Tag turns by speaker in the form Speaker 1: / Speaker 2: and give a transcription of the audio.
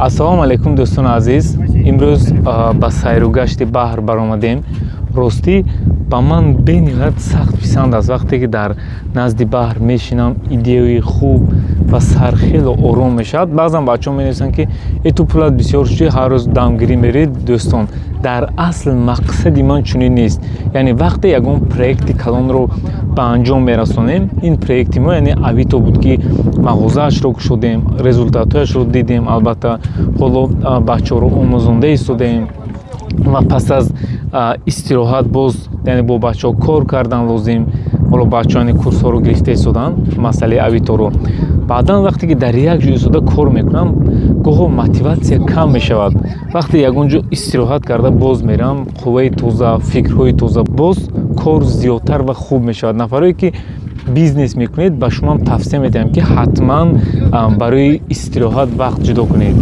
Speaker 1: Ассалому алайкум, дӯстони азиз. Имрӯз ба сайру гашти баҳр баромадем. Ростӣ, ба ман бениҳоят сахт писанд аст, вақте ки дар назди баҳр мешинам, идеяи хуб ва сар хеле ором мешавад. Баъзан бачаҳо менависанд, ки э, ту пулат бисёр шуди, ҳар рӯз дамгирӣ мерӣ. Дӯстон, дар асл мақсади ман чунин нест. Яъне вақте ягон проекти калонро ба анҷом мерасонем, ин проекти мо, яъне Авито буд, ки мағозаашро кушодем, результатҳояшро дидем. Албатта, ҳоло бачаҳоро омӯзонда истодаем ва пас аз истироҳат боз, яъне бо бачаҳо кор кардан лозим. Ҳоло бачаҳо, яъне курсҳоро гирифта истоданд, масъалаи Авиторо. Баъдан вақте ки дар як ҷо истода кор мекунам, гоҳо мотиватсия кам мешавад. Вақте ягон ҷо истироҳат карда боз мерам, қувваи тоза, фикрҳои тоза, боз кор зиёдтар ва хуб мешавад. Нафарое ки бизнес мекунед, ба шумоам тавсия медиҳам, ки ҳатман барои истироҳат вақт ҷудо кунед.